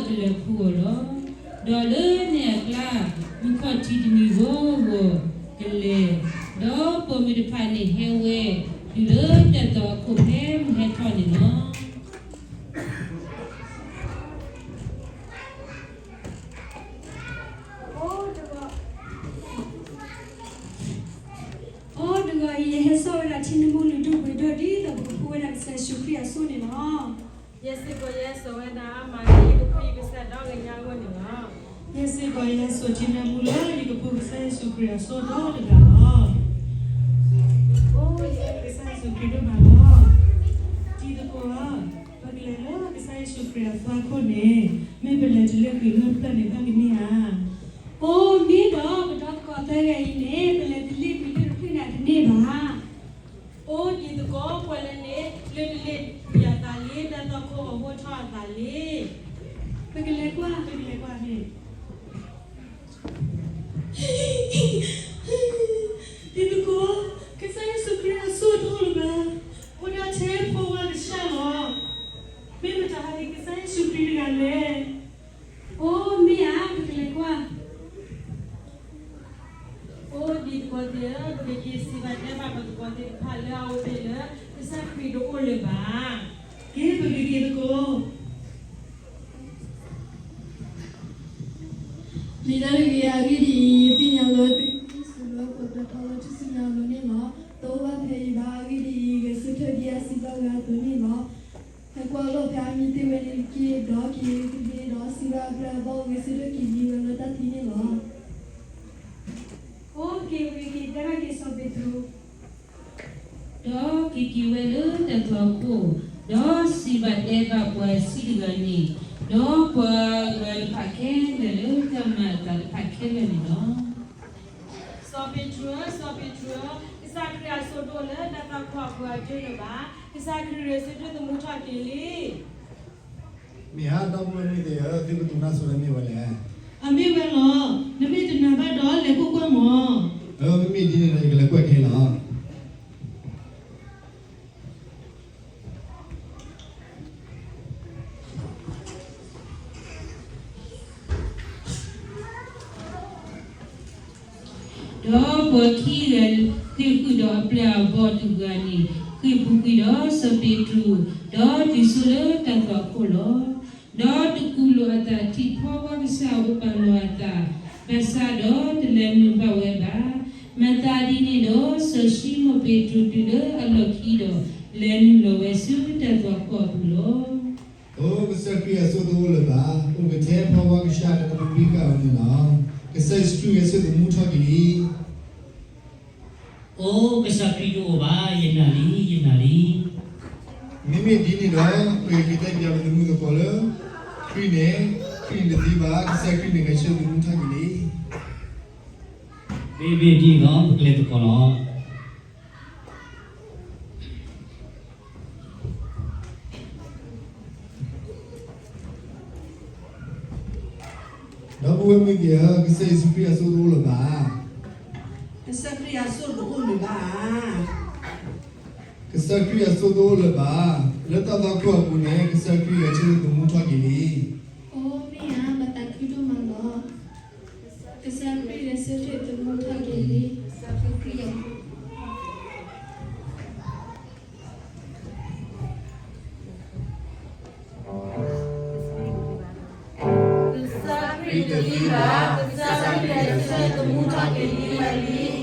လၢၢ်ခူအီၤလီၤ. ဒီးလၢန့ၣ်အကျါ, မုၢ်ခီၣ်ထံးတနံၤဂီၤဂီၤကလဲၤ, ဒီးပိာ်မုၣ်တဖၣ်န့ၣ်ဟဲဝဲ, တုၤလၢတၢ်သွၣ်အခိၣ်ဖဲမုၢ်ဟဲထီၣ်န့ၣ်လီၤ. အိၣ်တဂီၤအံၤ ယဟဲစိာ်ဝဲဒၣ်ထံနမူလုၢ်ဒိၣ်ပှ့ၤဒိၣ် ဒ်သိးပကဖှူဝဲဒၣ်ကစၢ်ယ့ၣ်ၡူးခရံာ်အစိၣ်န့ၣ်လီၤ. ယဲစ့ၢ်ကီးယဟဲစိာ်ဝဲဒၣ်အါမးလံ, ယကဖှူယကစၢ်ဒီကညးအဂီၢ်န့ၣ်လီၤ. ယဲစ့ၢ်ကီးယဟဲစိာ်ထံနမူလၢ ယကဖှူကစၢ်ယ့ၣ်ၡူးခရံာ်အစိၣ်ဒီတဂၤလီၤ. အိၣ် ယကစၢ်ယ့ၣ်ၡူးခရံာ်ဒိၣ်မးလီၤ. တံၤသကိးဧၢ, ပကလဲၤလၢကစၢ်ယ့ၣ်ၡူးခရံာ်အသွၣ်ခိၣ်န့ၣ်, မ့ၢ်ပလဲၤတုၤလၢကွံာ်လၢပျၢၢ်န့ၣ် ဘၣ်ကန့ၢ်ဧါ. အိၣ် မ့ၢ်ဒီး ပဒီသကိးသၢဂၤအံၤန့ၣ် ပလဲၤတုၤလၢကွံာ်လၢတဖျၢၣ်န့ၣ် တန့ၢ်ဘၣ်. အိၣ် တံၤသကိး ပှၤလၢန့ၣ် လၢတလ့ၣ်ကွံာ်အသးလံ, တၢ်သွၣ်ခိၣ်အိၣ်ထီၣ်အသးလံ. ပကလဲၤကွၢ်, ပကလဲၤကွၢ်န့ၣ် တံၤသကိး, ကစၢ်ယ့ၣ်ၡူးခရံာ်အစိၣ်တအိၣ်လၢၤဘၣ်. အိၣ်ဒၣ်ထဲဖီဝါကစၢ်လီၤ. မ့ၢ်မတၤဟဲက့ၤကစၢ်ယ့ၣ်ၡူးခရံာ်တဂၤလဲၣ်. အိၣ် မ့ၢ်ဧါ, ပကလဲၤကွၢ်. အိၣ် တံၤသကိးသ့ၣ်ဧၢ, ပကက့ၤစံးဘၣ်တဲဘၣ်ပသကိးသ့ၣ်တဖၣ်လၢအဝဲသ့ၣ်လၢ ကစၢ်ခရံာ်တအိၣ်လၢၤဘၣ်. က့ၤ ပကက့ၤသကိး မ့ၢ်ဒၣ်တဂ့ၤ, အဂ့ၢ်ဒ်အံၤ, ယသ့ၣ်ညါလၢသုကအိၣ်ဆူၣ်လၢပှဲၤထီၣ်လၢထူၣ်စုညါအလိၤန့ၣ်လီၤ. တအိၣ်ဘၣ်ဖဲအံၤဘၣ်. အဂ့ၢ်ဒ်အံၤ, ဂဲၤဆၢထၢၣ်ဒ်အစံးဘၣ်ဝဲအသိးန့ၣ်လီၤ. ဟဲကွၢ်လီၤဖဲအမံၤသ့ၣ်ဝဲန့ၣ်တက့ၢ်, ဒီးက့ၤကသ့ဒီးစံးဘၣ်အပျဲၢ်အဘီၣ် ဂဲၤဆၢထၢၣ်က့ၤလံဝဲလၢတၢ်သံန့ၣ်လီၤ. အိၣ် က့ၤဝံၤက့ၤတဲဘၣ်က့ၤစီၤပ့းတရူး ဒီးက့ၤက့ၤဝဲလၢတၢ်သွၣ်ခိၣ်, ဒီးစံးဘၣ်တဲဘၣ်ပှၤဆံးတဂၤန့ၣ်, ဒီးပှၤဂၤတဖၣ်ခဲလၢာ်လၢတၢ်မၤအသးတဖၣ်ခဲလၢာ်န့ၣ်လီၤ. စီၤပ့းတရူးဧၢ, စီၤပ့းတရူးဧၢ, ကစၢ်ခရံာ်အစိၣ်တအိၣ်လၢတၢ်သွၣ်ခိၣ်အပူၤအဒၢလၢၤဘၣ်. ကစၢ်ခရံာ်ဂဲၤဆၢထၢၣ်သမူထီၣ်က့ၤလံ. မ့ၢ်ဧါ, ဒီပုၢ်ဝဲၢ်မုၣ်သ့ၣ်ဧၢ, သုကတိၤတၢ်ဆိလၢမ့ၢ်ဝဲလဲၣ်. အမ့ၢ်ဝဲလီၤ. နမ့ၢ်တနာ်ဘၣ်ဒီး လဲၤကွၢ်ကွၢ်မး. မ့မ့ၢ်ဒ်န့ၣ်ဒီး ယကလဲၤကွၢ်ခဲလီၤ. ဒီးပှၤခံဂၤဃ့ၢ်ဃုာ်ဒီးအပျဲၢ်အဘီၣ်တဂၤန့ၣ်, ဃ့ၢ်ပူၤကွံာ်ဒီးစီၤပ့းတရူး, ဒီးတုၤဆိလၢတၢ်သွၣ်ခိၣ်လီၤ. ဒီးတကူးလိာ်အသးထံၣ်ဖီဝါကစၢ်အိၣ်ပာ်လီၤအသး, ဘၣ်ဆၣ်ဒီးတလဲၤနုာ်ဘၣ်ဝဲဘၣ်. မၤသးဒ်န့ၣ်ဒီး စီၤၡံမိၣ်ပ့းတရူးတုၤလၢအလီၢ်ခံဒီး လဲၤနုာ်လီၤဝဲဆူတၢ်သွၣ်ခိၣ်အပူၤလီၤ. အိၣ်ကစၢ်ခရံာ်အစိၣ်တအိၣ်လၢၤဘၣ်. အိၣ်ကထဲဖီဝါကစၢ်တၢ်ကပၤဘံဃာ်အီၤန့ၣ်လီၤ. ကစၢ်ယ့ၣ်ၡူးခရံာ်ဂဲၤဆၢထၢၣ်သမူထီၣ်က့ၤလံ. အိၣ် ကစၢ်ခရံာ်တအိၣ်ဘၣ်, ယနာ်လံ, ယနာ်လံ. မ့မ့ၢ်ဒ်န့ၣ်ဒီး ပကက့ၤတဲပၠးပသမူသကိးလၢ ခရံာ်န့ၣ်, ခရံာ်န့ၣ်တသံဘၣ်, ကစၢ်ခရံာ်န့ၣ်ဂဲၤဆၢထၢၣ်သမူထီၣ်က့ၤလံ. မ့မ့ၢ်ဒ်န့ၣ်ဒီး ပကလဲၤသကိးလီၤ. ဒီပုၢ်ဝဲၢ်မုၣ်သ့ၣ်ဧၢ, ကစၢ်ယ့ၣ်ၡူးခရံာ်အစိၣ်တအိၣ်လၢၤဘၣ်. ကစၢ်ခရံာ်အစိၣ်တအိၣ်လၢၤဘၣ်. ကစၢ်ခရံာ်အစိၣ်တအိၣ်လၢၤဘၣ်. လၢတၢ်သွၣ်ခိၣ်အပူၤန့ၣ် ကစၢ်ခရံာ်ဂဲၤဆၢထၢၣ်သမူထီၣ်က့ၤလံ. အိၣ် မ့ၢ်ဧါ, မၤသးခုဒိၣ်မးလီၤ. ကစၢ်ခရံာ်ဂဲၤဆၢထၢၣ်သမူထီၣ်က့ၤလံ. ကစၢ်ခရံာ်တသံဘၣ်, ကစၢ်ခရံာ်ဂဲၤဆၢထၢၣ်သမူထီၣ်က့ၤလံဝဲလံ.